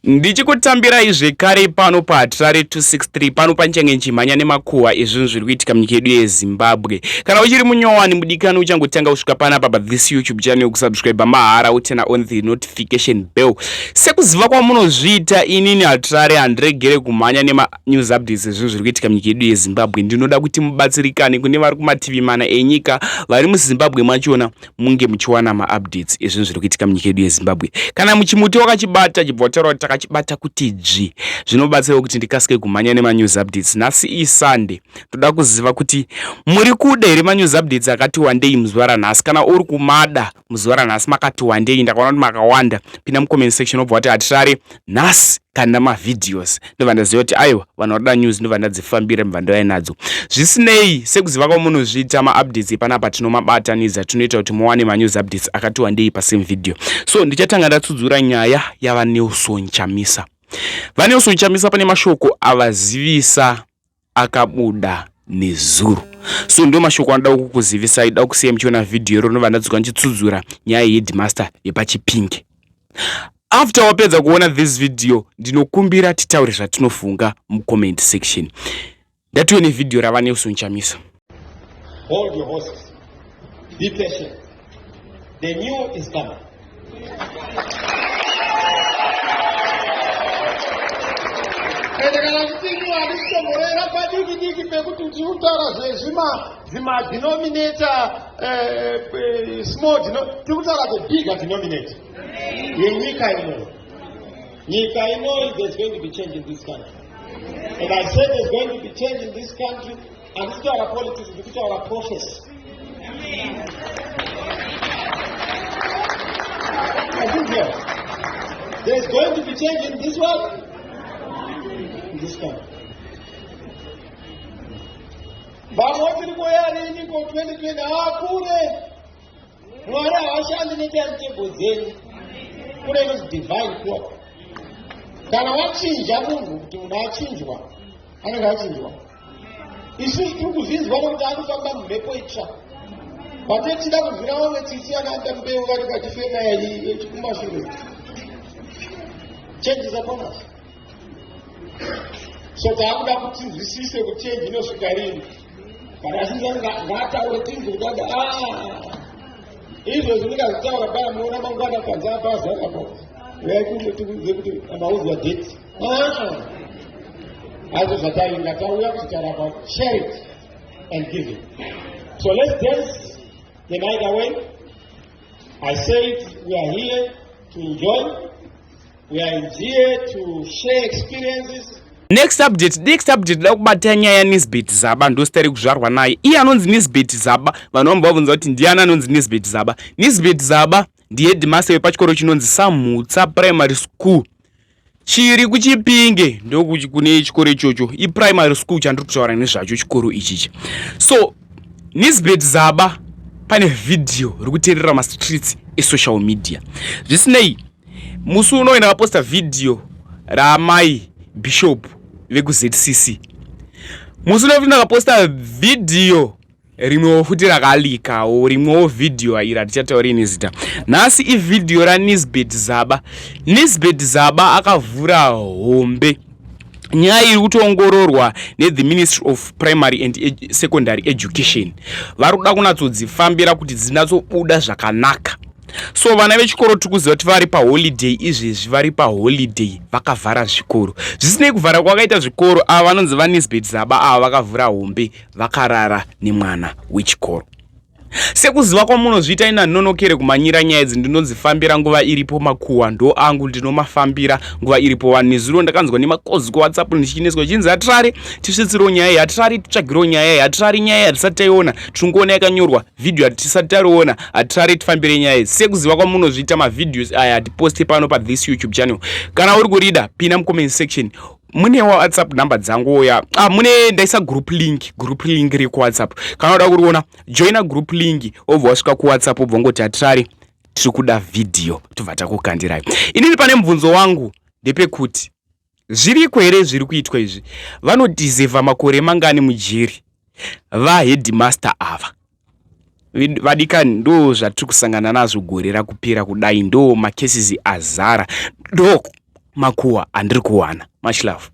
Ndichikutambirai zvekare pano paHatirare 263 pano panchange nchimhanya nemakuhwa ezvinhu zviri kuitika munyika yedu yeZimbabwe. Kana uchiri munyowani mudikani uchangotanga kusvika panapa pa this YouTube channel kusubscribe mahara utena on the notification bell. Sekuziva kwamunozviita inini Hatirare handiregere kumhanya nema news updates ezvinhu zviri kuitika munyika yedu yeZimbabwe. Ndinoda kuti mubatsirikane kune vari kumativi mana enyika vari muZimbabwe machona munge muchiwana maupdates ezvinhu zviri kuitika munyika yedu yezimbabwe kana muchimuti wakachibata chibva wataura kuti takachibata kuti dzvi zvinobatsirawo kuti ndikasike kumhanya nemanews updates nhasi isunday toda kuziva kuti muri kuda here manews updates akati wandei muzuva ranhasi kana uri kumada muzuva ranhasi makati wandei ndakaona kuti makawanda pinda mucomment section wobva wati hatirare nhasi kanda mavideos ndobva ndaziva kuti aiwa vanhu varikuda news ndobva ndadzifambira ndobva ndauya nadzo zvisinei sekuziva kwamunozviita maupdates epanapa tinomabatanidza tinoita kuti muwane manews updates akati wandei pasame video so ndichatanga ndatsudzura nyaya yavanelson chamisa vanelson chamisa pane mashoko avazivisa akabuda nezuro so ndo mashoko anoda kukuzivisai da kusiya muchiona vhidhiyo iro rinova ndadzoka ndichitsudzura nyaya yeheadmaster yepachipinge after wapedza kuona this video ndinokumbira titaure zvatinofunga mucomment section ndatiwe nevhidhiyo rava nelson chamisa Hold your horses. Be patient. The new is coming. Ende kana ndichiti handitomborera padiki diki pekuti tiri kutaura zvezvima zvima denominator eh, eh, small deno tiri kutaura the bigger denominator yenyika ino. Nyika ino there's going to be change in this country. And I said there's going to be change in this country. Handisi kutaura politics, ndiri kutaura prophecy. There's going to be change in this one, in this country. Vamwe tiri kuuya rini ko 2020 hakure. Mwari havashandi netimetable dzenyu. Kune inonzi divine clock. Kana wachinja munhu kuti munhu achinjwa, anenge achinjwa. Isusu tiri kuzvinzwa nekuti akufamba mumhepo itsva. Patechida kunzwira vamwe tsitsi vakaenda mbeu vari vachifema yechikumashure. Change is upon us. So taakuda kuti tinzwisise kuti change inosvika rini. Kana achinzi ngaataure tinzwe kuti ada ah izvozvi ndikazvitaura paya munoona mangwana panze apa azarapo uyai kuno tikunzwe kuti maudzwa date. Ah hazvo zvatainga tauya kuzotaura about charity and giving. So let's dance the night away. I said we are here to enjoy. We are here to share experiences. Next update, next update da kubata nyaya yaNisbet Zaba ndosita rekuzvarwa naye. Iye anonzi Nisbet Zaba, vanhu vamba vabvunza kuti ndiani anonzi Nisbet Zaba. Nisbet Zaba ndiheadmaster wepachikoro chinonzi Samhutsa Primary School chiri kuchipinge ndokune chikoro ichocho iprimary school chandiri kutaura nezvacho chikoro ichichi so Nisbet Zaba pane vhidhiyo riri kutenderera mastreets esocial media zvisinei musi unoyu ndakaposta vhidhiyo raamai bishop vekuzcc musi unoyu futi ndakaposta vhidhiyo rimwewo futi rakalikawo rimwewo vhidhiyo iri hatichatauri nezita nhasi ivhidhiyo ranisbet zaba nisbet zaba akavhura hombe nyaya iri kutoongororwa nethe ministry of primary and ed secondary education vari kuda kunatsodzifambira kuti dzinatsobuda zvakanaka so vana vechikoro tiri kuziva kuti vari paholiday izvezvi vari paholiday vakavhara zvikoro zvisinei kuvhara kwakaita zvikoro ava vanonzi vanisbet zaba ava vakavhura hombe vakarara nemwana wechikoro Sekuziva kwamunozviita ini handinonokere kumanyira nyaya idzi ndinodzifambira nguva iripo makuhwa ndo angu ndinomafambira nguva iripo vanhu nezuro ndakanzwa nemakozi kuwhatsapp ndichineswa chinzi hatirare tisvitsirewo nyaya iyi hatirare titsvagirewo nyaya iyi hatirare nyaya iyi hatisati taiona tiringoona yakanyorwa vhidhiyo hatisati tariona hatirare tifambire nyaya idzi sekuziva kwamunozviita mavideos aya hatiposte pano pathis youtube channel kana uri kurida pinda mucomment section mune whatsapp number dzangu ya ah, mune ndaisa group link group link rekuwhatsapp kana uda kuriona joina group link obva wasvika kuwhatsapp obva ungoti hatirari tiri kuda vhidhiyo tobva takukandirai inini pane mubvunzo wangu ndepekuti zviriko here zviri kuitwa izvi vanodhizevha makore mangani mujeri vaheadmaster ava vadikani ndo zvatiri kusangana nazvo gore rakupera kudai ndo macases azara ndo Makuhwa andiri kuwana. Much love.